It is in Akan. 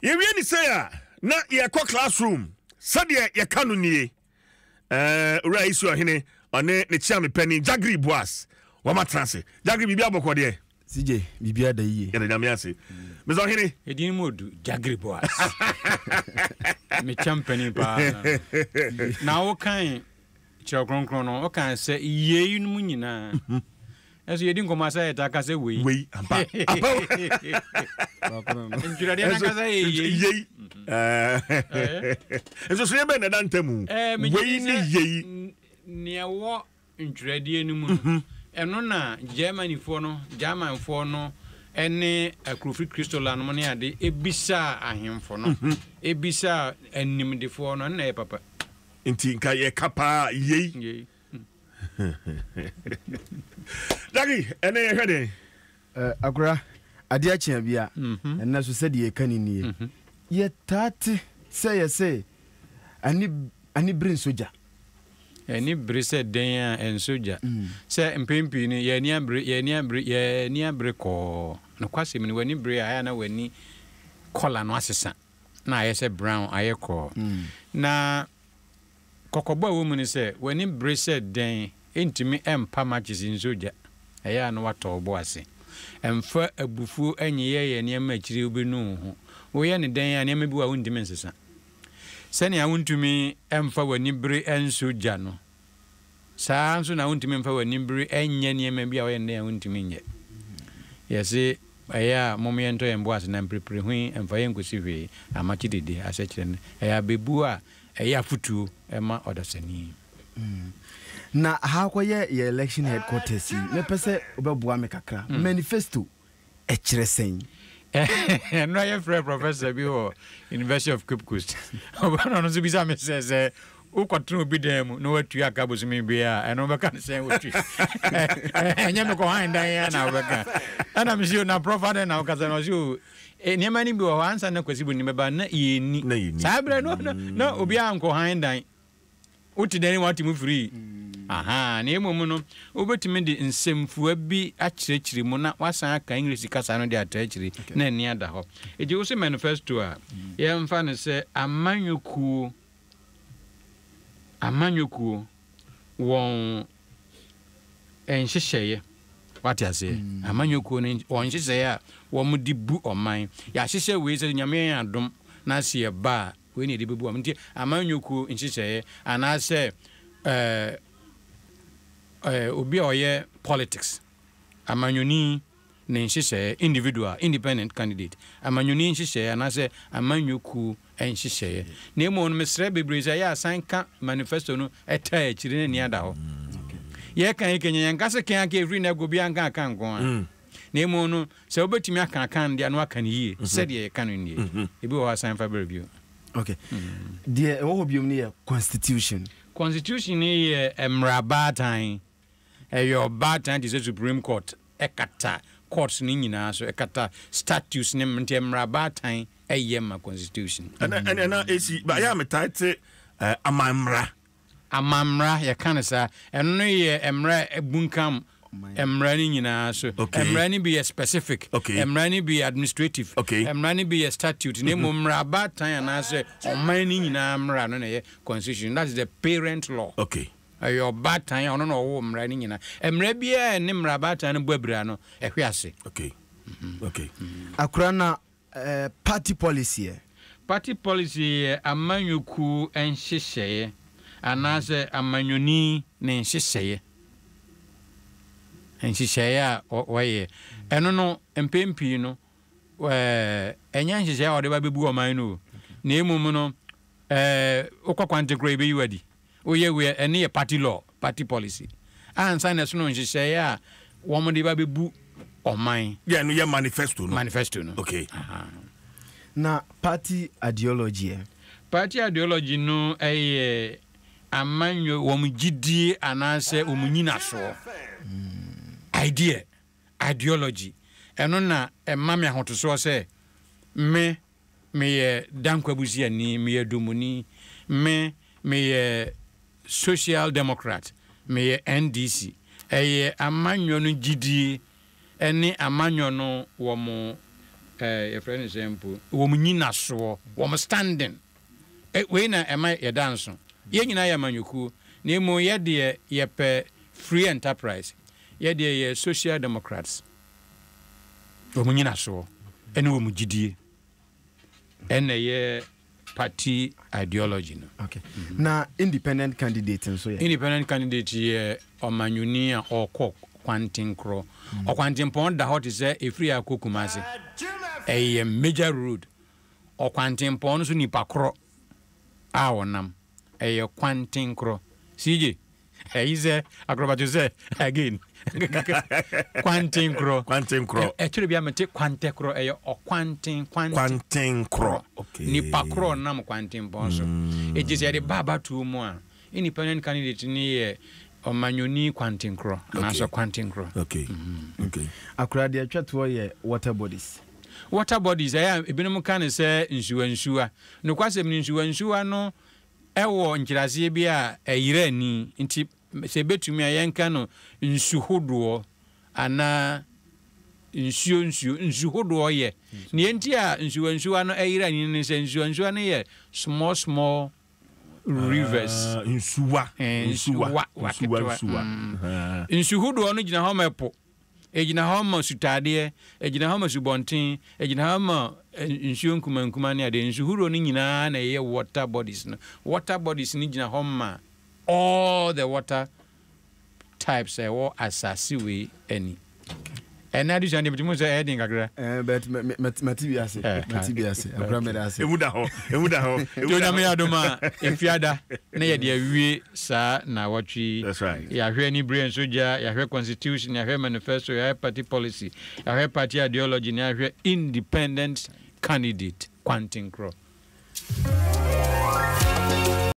Yɛwie ne sei a, na yɛkɔ classroom. Sɛdeɛ yɛka no nie. Ɛɛ, Owura Isi Ɔhene, ɔne ne kyeame panin, Jagri Boas, wɔn atena ase. Jagri, biribi abɔkɔ deɛ? CJ, biribi ada yie. Yɛda Nyame ase. Mr. Ɔhene. Edin mu odu, Jagri Boas. Me kyɛm panin paa. Na wokan Kyerɛw Kronkron no, ɔkaa sɛ, Yeinom nyinaa. Nanso yɛdi nkɔmmɔ a sɛ yɛtaa ka sɛ wei. Wei, ampa. Ampa. Ntwerɛdeɛ no ankasa yɛ yei. Yei. Nsosoyɛ bɛn na ɛda ntam? Wei ne yei. Nea ɛwɔ ntwerɛdeɛ no mu no, mhm. ɛno na Germanyfoɔ no, Germanfoɔ no ne akurofiri Kristola nom ne ade ebisaa ahemfo no, mhm. ebisaa animdefoɔ no, ɛno na ɛyɛ papa. Nti nka yɛka paa yei. Yei. Jackie, ɛnɛ yɛhwɛ dɛn? Uh, akora, adeɛ akye abia, mm -hmm. ɛnɛ so sɛdeɛ yɛka ne nie. Mm -hmm. Yɛtaa te sɛ yɛsɛ ani, ani bere nsɔ gya. Ani bere sɛ dɛn a ɛnsɔ gya. Mm. Sɛ mpɛn pii no yɛn ani abere, yɛn ani abere, yɛn ani abere kɔɔ. Nokwasɛm ni, w'ani bere a ɛyɛ na w'ani kɔla no asesa. na ayɛ sɛ brown, ayɛ kɔɔ. Na kɔkɔbɔ a ɛwɔ mu ne sɛ, w'ani bere sɛ dɛn, entumi mpa matches nsɔ gya. Ɛyɛ a na woatɔ wo bo ase. Mfa abufuo nyeyɛyɛ nneɛma akyiri wobɛnu wo ho. Woyɛ no dɛn a, nneɛma bi wɔ a wontumi nsesa. Sɛnea wontumi mfa w'ani bere nsɔ gya no, Saa ara nso na wontumi mfa w'anibere nyɛ nneɛma bi a woyɛ no dɛn a wontumi nyɛ. Yɛse ɛyɛ a mom yɛntɔ yɛn bo ase na mprepre ho yi mfa yɛn nkosi hwee, amakye dede asɛkyerɛ no ɛyɛ abebuo a ɛyɛ afotuo ma ɔdasani. Na ha akɔyɛ yɛ election headquarters yi, mɛpɛ sɛ wobɛboa me kakra. Manifesto. Ɛkyerɛ sɛn? Ɛnora yɛfrɛɛ professor bi wɔ University of Cape Coast. Ɔno nso bisa me sɛ sɛ wokɔtena obi dan mu na watua ka bosome biara a ɛno wobɛka no sɛn wɔtwi ɛnyɛ mekɔ han dan a na wobɛka ɛna mese o na prɔfa dɛn na wokasa no ɔse o nneɛma no bi wɔ hɔ ansa na Kwasi Boni bɛba na yɛnni saa berɛ no na obiara nkɔ han dan Wote dɛn wate mu firii? Ahaa, na mmom no, wobɛtumi de nsɛmfua bi akyerɛkyerɛ mu na woasan aka English kasa no de atra akyiri na ani ada hɔ. Enti wose manifesto a, yɛmfa no sɛ amanyɔkuo, amanyɔkuo, wɔn nhyehyɛeɛ. Wate aseɛ? Amanyɔkuo no wɔn nhyehyɛeɛ a wɔde bu ɔman. Yɛahyehyɛ wei sɛ Nyame yɛ yɛn adom na sɛ yɛba a, Wei na yɛde bɛbu wɔn. Nti amanyɔkuo nhyehyɛeɛ anaasɛ ɛɛ ɛɛ obi a ɔyɛ politics, amanyɔni ne nhyehyɛeɛ, individual, independent candidate, amanyɔni nhyehyɛeɛ anaasɛ amanyɔkuo nhyehyɛeɛ. Na mmom no mesrɛ bebree sɛ ɛyɛ a san ka manifesto no taa akyire na ani ada hɔ. Yɛka yi kenya yɛnka sɛ kɛn aka ɛfiri nnɛ kɔ obiara nka aka nko ara. Na mmom no, sɛ wobɛtumi aka akan no deɛ a, na woaka no yie sɛdeɛ yɛka no nie. Ebi wɔ hɔ a, san fa brɛ bio. Ok. Deɛ ɛwɔ hɔ biom no yɛ constitution. Constitution no yɛ mmara baatan. Ɛyɛ ɔbaatan te sɛ Supreme Court. Ɛkata courts no nyinaa so. Ɛkata statutes ne nti mmara baatan yɛ ma constitution. Ɛna ɛna ɛna esi ba yɛ a metaa te eh, aman mmara. Amammara, yɛka no saa. Ɛno no yɛ mmara a ɛbunkam mmara no nyinaa so. Mmara no bi yɛ specific, mmara no bi yɛ administrative, mmara no bi yɛ statute, na mmom mmara abaatan anaasɛ ɔman no nyinaa mmara no na ɛyɛ constitution. That is the parent law. Ɛyɛ ɔbaatan a ɔno na ɔwoo mmara no nyinaa. Mmara biara a ɛne mmara abaatan no bɔ abira no, ɛhwe ase. Akora na Party policy ɛ? Party policy yɛ amanyɔkuo nhyehyɛeɛ anaasɛ amanyɔni ne nhyehyɛeɛ, nhyehyɛeɛ a wɔyɛ. Ɛno no mpɛn pii no ɛnyɛ nhyehyɛeɛ a wɔde ba bɛbu ɔman no o, na mmom no Wokɔ kwante koraa yɛbɛyi wo adi. Woyɛ wei a, ɛno yɛ party law, party policy. Ansa na ɛsono nhyehyɛeɛ a wɔde ba bɛbu ɔman. Yɛ ɛno yɛ manifesto no. Manifesto no. Okay. Aha. Na party ideology ɛ? Party ideology no yɛ amanyɔ, wɔn gyidie anaasɛ wɔn nyinasoɔ. Idea, ideology. Ɛno na ɛma me ahotosoɔ sɛ me Meyɛ Dankwa busuani, meyɛ Domoni, me meyɛ Social Democrat, meyɛ NDC. Ɛyɛ amanyɔ no gyidie ne amanyɔ no wɔn eh, yɛfrɛ no sɛn mpo, wɔn nyinasoɔ, wɔn standing. Eh, wei na ɛma yɛda nso. Yɛn nyinaa yɛ amanyɔkuo, na mmom yɛ deɛ yɛpɛ free enterprise. Yɛ deɛ yɛ social democrats. Wɔn nyinasoɔ ne wɔn gyidie ɛna ɛyɛ party ideology no. Okay. Mm -hmm. Na independent candidate nso yɛ? Independent candidate yɛ ɔmanyɔni a ɔkɔ kwantenkorɔ. Ɔkwantempɔn da hɔ te sɛ ɛfiri akɔ Kumase. Ɛyɛ major road. Ɔkwantempɔn no so nipa korɔ a ɔnam. Ɛyɛ kwantenkorɔ. CJ, ɛyi sɛ akorɔbato sɛ again. Kwantenkorɔ. Kwantenkorɔ. Ɛtwerɛ bi a mete kwantɛkorɔ ɛyɛ ɔkwanten kwanten. Kwantenkorɔ. Okay. Nipa korɔ nam kwantempɔn so. Eti sɛ yɛde ba abatoɔ mu a, independent candidate no yɛ ɔmanyɔni kwantenkorɔ anaasɛ kwantenkorɔ. Okay. Okay. Akora deɛ ɛtwa toɔ yɛ water bodies. Water bodies, ɛyɛ a ebinom ka no sɛ nsuwansuwa. Nokwasɛm ni, nsuwansuwa no wɔ nkyerɛaseɛ bi a ɛyera ani, nti sɛ ɛbɛtumi a yɛnka no nsuhodoɔ anaa nsuo nsuo. Nsuhodoɔ yɛ. Nea nti a nsuwansuwa no yera ani ne sɛ nsuwansuwa no yɛ small small rivers. Ah, nsuwa. Eh, nsuwa. Nsuwa, Nsuwa, ketewa. nsuwa. Ah. Nsuhodoɔ no gyina hɔ ma ɛpo. Ɛgyina hɔ ma sutaadeɛ, ɛgyina hɔ ma subɔnten, ɛgyina hɔ ma nsuo nkumankuma ne adeɛ. Nsuhoroɔ no nyinaa na ɛyɛ water bodies no. Water bodies no gyina hɔ ma all the water types a ɛwɔ asase wei ani. Ɛnɛ adesua deɛ metumi hu sɛ ɛyɛ den kakra. Eh, but me me mate bi ase. Eh. Mate bi ase. Akora meda ase. Emu da hɔ. Emu da hɔ. Nti Onyame adom a, Efiada na yɛde awie saa naawɔtwe yi. That's right. Yɛahwɛ anibere nso gya, yɛahwɛ constitution, yɛahwɛ manifesto, yɛahwɛ party policy, yɛahwɛ party ideology, na yɛahwɛ independent candidate kwantenkorɔ.